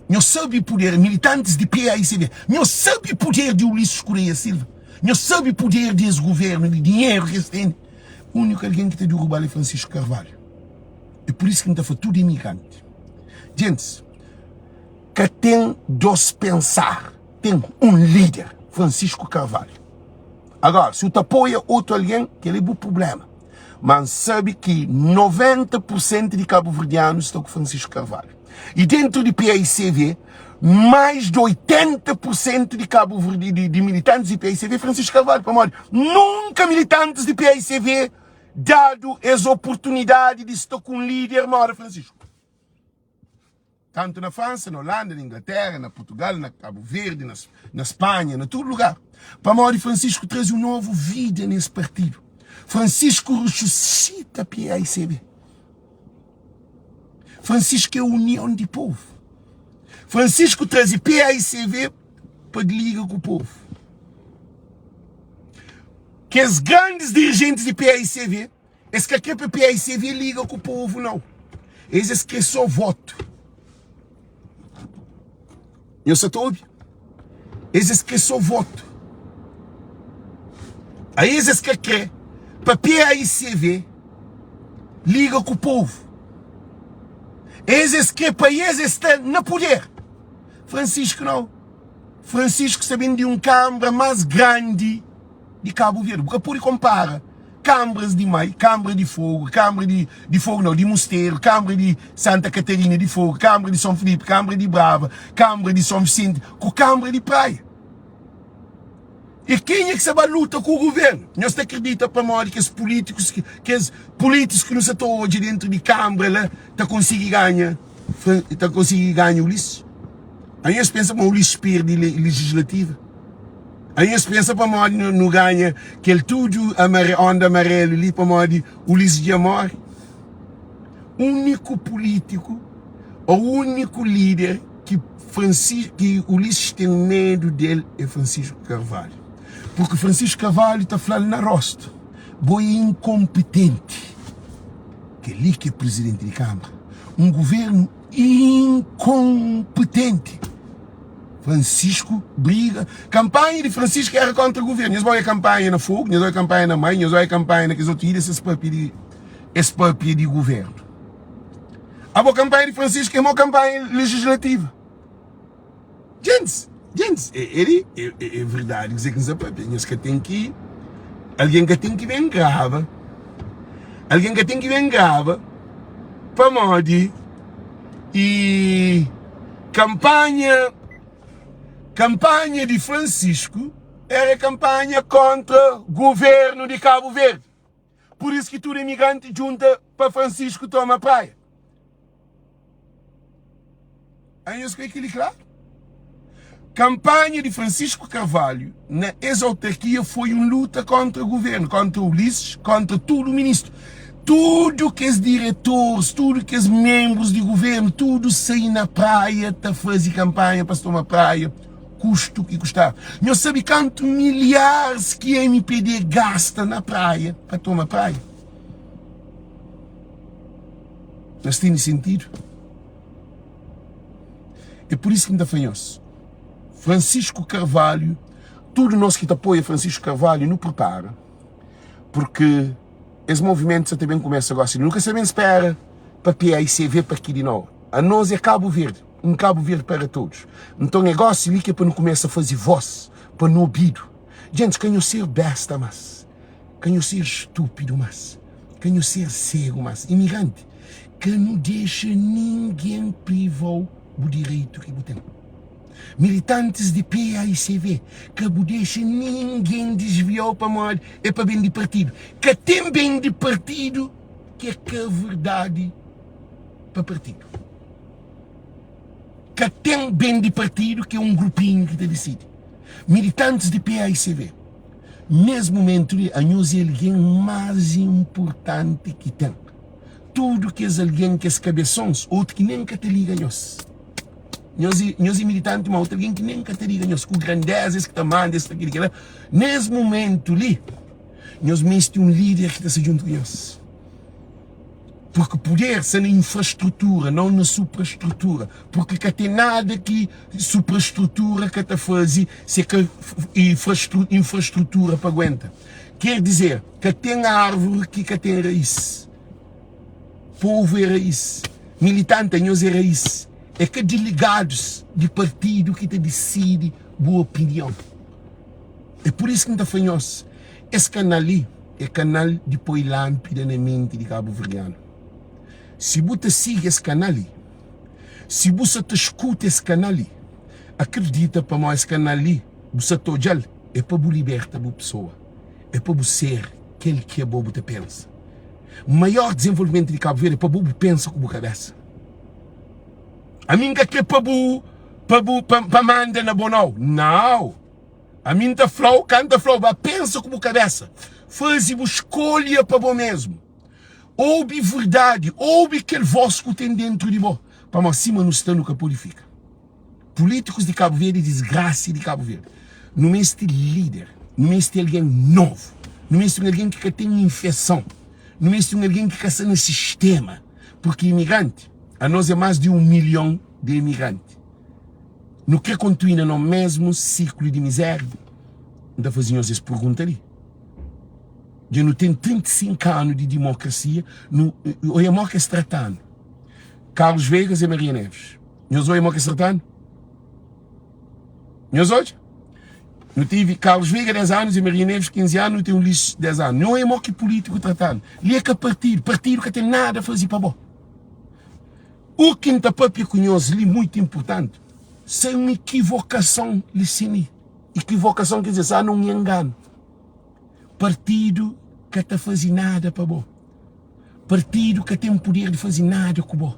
Nhos sabe puder, militantes di PAICV, nhos sabe puder di Ulisses Correia Silva? Nhos sabe puder di es governo, di dinheiro ki es tene? Único algen ki ta derruba-l é Francisco Carvalho. É por isso ki N ta fla tudo imigrante. Gentis, ka ten dos pensar, ten un líder, Francisco Carvalho. Agora, si u ta apoia otu algen, kel-li é bu problema. Ma N sabe ki 90 por sentu di kabuverdianus sta ku Francisco Carvalho. I dentru di paicv, mais di 80 por sentu di kabuverdi, di, di militantis di paicv é Francisco Carvalho. Pamodi nunka militantis di paicv dadu es oportunidadi di sta ku un líder moda Francisco. Tantu na Fransa, na Holanda, na Inglatéra, na Purtugal, na Kabu Verdi, na, na Spanha, na tudu lugar. Pamodi Francisco traze un novu vida nes partidu. Francisco resusita PAICB. Francisco é union di povu. Francisco traze PAICV pa liga ku povu. Kes grandis dirijentis di PAICV Es ka kre pa paicv liga ku povo nau. Es es kre so voto. Nhos sa ta obi? Es es kre so voto. A es es ka kre pa paicv liga ku povo. Es es kre pa es es sta na poder. Francisco nau. Francisco sta ben di un kambra mas grandi di Cabo Verde. Bu ka pode konpara kanbras di Mai, kanbra di Fogo, kanbra di di Fogo nau, di Musteru, kanbra di Santa Catarina di Fogo, kanbra di Son Filipe, kanbra di Brava, kanbra di Son Vicente ku kanbra di Praia. E kenha ki sa ba luta ku guvernu? Nhos ta kridita pamodi kes pulítikus kes pulítikus ki nu sa ta odja dentru di kanbra la ta konsigi ganha ta konsigi ganha Ulisses? Anhos pensa ma Ulisses perde legislativa? Anhos pensa pamodi nu ganha kel tudu onda amarelu li pamodi Ulisses dja more? Uniku pulitiku ou uniku lider ki ki Ulisses ten medu del é Francisco Carvalho. Porque Francisco Carvalho ta flal na rostu, bo é inkonpetenti. Kel-li ki é prizidenti di Kamara. Un guvernu inkonpetenti. Francisco briga. Kampanha di Francisco era kontra guvernu. Nhos ba oia kampanha na Fogo, nhos oia kampanha na Mai, nhos oia kampanha na kes otu ilha, ses papia di es papia di guvernu. Abo kampanha di Francisco é mo kampanha legislativa. Gentis, gentis, é, é, é, é, é verdade kuzê ki N sta papia. Nhos ka ten ki, algen ka ten ki ben grava, algen ka ten ki ben grava pamodi E kanpanha kanpanha di Francisco era kanpanha kontra governu di Kabu Verdi. Pur isu ki tudu imigranti djunta pa Francisco toma praia. Anhos kre kili klaru? Kanpanha di Francisco Carvalho na es autarkia foi un luta kontra guvernu, kontra Ulisses, kontra tudu ministru. Tudu kes diretores, tudu kes menbrus di guvernu, tudu sai na praia ta faze kanpanha pa es toma praia, kustu ki kustaba. Nhos sabe kantu milharis ki mpd gasta na praia pa toma praia? Nhos tene sentidu? É por isso ki N ta fla nhos, Francisco Carvalho, tudo nós ki ta apoia Francisco Carvalho, nu prepara, porque es movimento sa ta ben kumesa gosi, nu ka sa ben spera pa PAICV pa ki di novo. A nos é Cabo Verde, um Cabo Verde para todos. Nton é gosi li ki é pa nu kumesa faze voz, pa nu obidu. Gentis, ka nhos ser besta mas. Ka nho ser stúpidu más, ka nho ser segu más. Imigranti, ka nu dexa ningen priva-u bu direitu ki bu ten. Militantis di PAICV, ka bu dexa ningen disvia-u pamodi é pa ben di partidu. Ka ten ben di partidu ki é ka verdadi pa partidu. Ka ten ben di partidu ki é un grupinhu ki ta disidi. Militantis di PAICV. Nes mumentu li, anhos é algen más inportanti ki ten. Tudu kes algen, kes kabesons, otu ki nen ka ta liga nhos. Nhos é, nhos é militanti, má otu algen ki nen ka ta liga nhos, ku grandéza, es ki ta manda, es ki ta kel-li, kel-la. Nes mumentu li, nhos meste un líder ki ta sta djuntu ku nhos. Porque puder sta na infrastrutura, não na suprastrutura. Porque ka ten nada ki suprastrutura ka ta faze se ka infrastrutura pa aguenta. Ker dizer, ka ten árvore ki ka ten raiz. Povu é raiz. Militante anhos é raiz. É ka delegados di partidu ki ta disidi bu opinion. É pur isu ki N ta fla nhos, es kanal li é kanal di poi lánpida na menti di kabuverdianu. Si bu ta sigi es kanal li, si bu sa ta skuta es kanal li, akredita pamodi es kanal li bu sa ta odja-l é pa bu liberta bu pesoa, é pa bu ser kel ki abo bu ta pensa. Maior dizenvolvimentu di Kabu Verdi é pa bo bu pensa ku bu kabesa. Ami N ka kre pa bu pa bu pa manda na bo nau. Nau! Ami N ta fla-u, ka N ta fla-u, ba pensa ku bu kabesa. Faze bu skolha pa bo mesmu. Obi verdadi, obi kel vós ku ten dentru di bo. Pamodi sima nu sta nu ka pode fika. Pulítikus di Kabu Verdi é disgrasa di Kabu Verdi. Nu meste líder, nu meste algen novu, nu meste un algen ki ka ten infeson, nu meste un algen ki ka sta na sistema. Purki imigranti, anos é más di un milhon di imigranti. Nu kre kontinua na mesmu siklu di mizéria? N ta faze nhos es pergunta li. Dja nu ten 35 anu di dimokrasia, nu oia mo ki es trata-nu. Carlos Veiga, Zé Maria Neves. Nhos oia mo ki es trata-nu? Nhos odja? Nu tive Carlos Veiga 10 anu, Zé Maria Neves 15 anu, nu ten Ulisses 10 anu. Nho oia mo ki pulítiku trata-nu. Li é ka partidu, partidu ka ten nada a faze pa bo. U ki N ta papia ku nhos li muitu inpurtanti, sen un ikivokason li sin li. Ikivokason ker dizer sa na un enganu. Partidu ka ta faze nada pa bo. Partidu ka ten puder di faze nada ku bo.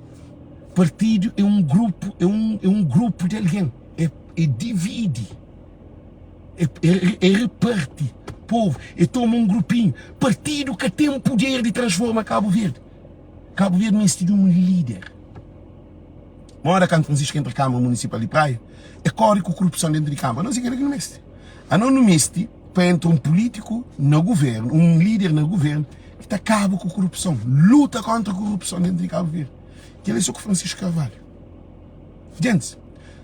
Partidu é un grupu, é un, é un grupu di algen. É, é dividi, é, é, é reparti povu, é toma un grupinhu. Partidu ka ten puder di transforma Kabu Verdi. Kabu Verdi meste di un líder. Mora kantu Francisco entra Kâmara Munisipal di Praia, e kóre ku korupson dentu di Kâmara. Nos é kel-la ki nu meste. Anos nu meste pa entra un pulítiku na guvérnu, un líder na guvérnu ki ta kaba ku korupson, luta kóntra korupson dentu di Kabu Verdi. Kel-la é so ku Francisco Carvalho. Gentis,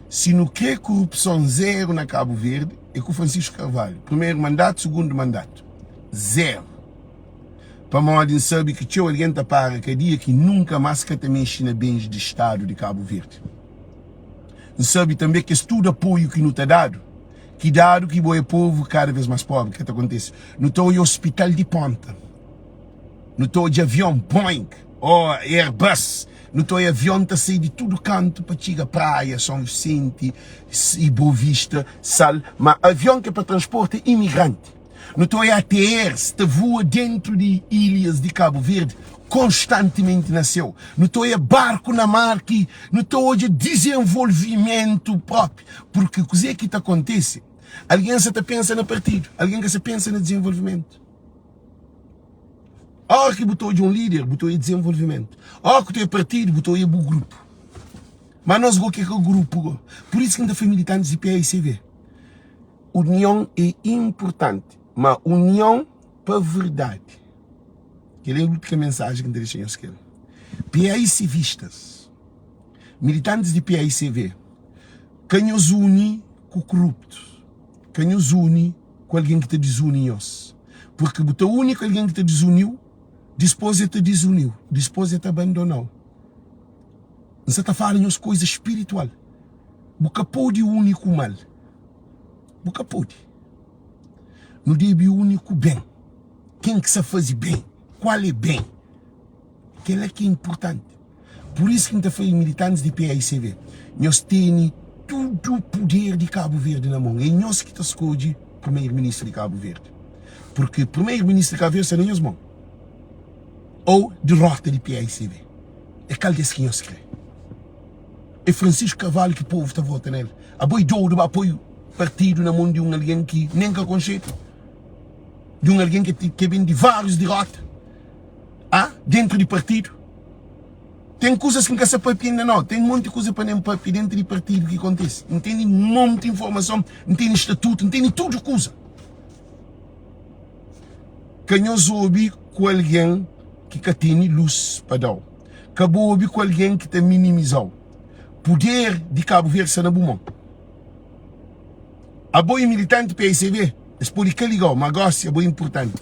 si nu krê korupson zéru na Kabu Verdi, é ku Francisco Carvalho. Primeru mandatu, sugundu mandatu, zéru. Pamodi N sabe ki txeu algen ta para kadia ki nunka más ka ta mexe na bens di Stadu di Kabu Verdi. N sabe tanbe kes tudu apoiu ki nu ta dadu, ki dadu ki bo é povu kada vez más pobri, ka ta kontese. Nu ta odja ospital di ponta, nu ta odja avion Boeing o Airbus, nu ta odja avion ta sai di tudu kantu pa txiga Praia, Son Visenti i Bovista, Sal, ma avion ki é pa transporta imigranti. Nu ta oia ATRs ta voa dentru di ilhas di Kabu Verdi konstantimenti na séu. Nu ta oia barku na mar ki nu ta odja dizenvolvimentu propi. Purki kuzê ki ta kontise? Algen sa ta pensa na partidu, algen ka sa pensa na dizenvolvimentu. Óra ki bu ta odja un líder, bu ta oia dizenvolvimentu. Óra ki bu ta oia partidu, bu ta oia bu grupu. Má nos go ki é ka grupu go. Pur isu ki N ta fla militantis di PAICV. Union é inpurtanti, ma union pa verdadi. Kel é última mensajen ki N ta dexa nhos kel. PAICVistas, militantis di PAICV, ka nhos uni ku koruptus, ka nhos uni ku algen ki ta dizuni nhos. Purki bu ta uni ku algen ki ta dizuni-u, dispôs el ta dizuni-u, dispôs el ta abandona-u. N sa ta fala nhos koza spiritual. Bu ka pode uni ku mal. Bu ka pode. Nu debe uni ku ben. Ken ki sa faze ben? Kual é ben? Kel-la ki é inpurtanti. Pur isu ki N ta fla militantis di PAICV, nhos tene tudu puder di Kabu Verdi na mon. É nhos ki ta skodje Primeru-Ministru di Kabu Verdi. Purki Primeru-Ministru di Kabu Verdi sta na nhos mon. Ou derota di PAICV. É kal des ki nhos kre? É Francisco Carvalho ki povo ta vota nel. Abo é dodu ba poi partido na mon di un algen ki nen ka konxedu. Di un algen ki ki ben di vários derota. Ah, dentro di partido. Ten kuzas ki N ka sa papia inda nau. Ten monti kuza pa nen papia dentro di partido ki kontise. N tene monti informason, N tene statuto, N tene tudu kuza. Ka nhos obi ku algen. ki ka tene lus pa da-u. Ka bu obi ku algen ki ta minimiza-u. Puder di Kabu Verdi sta na bu mon. Abo e militanti PSB, es pode ka liga-u, ma gosi abo e inpurtanti.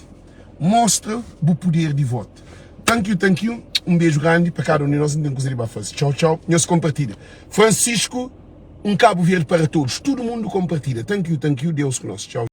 Mostra bu puder di votu. Thank you, thank you. Un beju grandi pa kada un di nos. N ten kuza di ba faze. Txau, txau. Nhos konpartilha. Francisco, un Kabu Verdi para todos. Tudu mundu konpartilha. Thank you, thank you. Deus ku nos. Txau.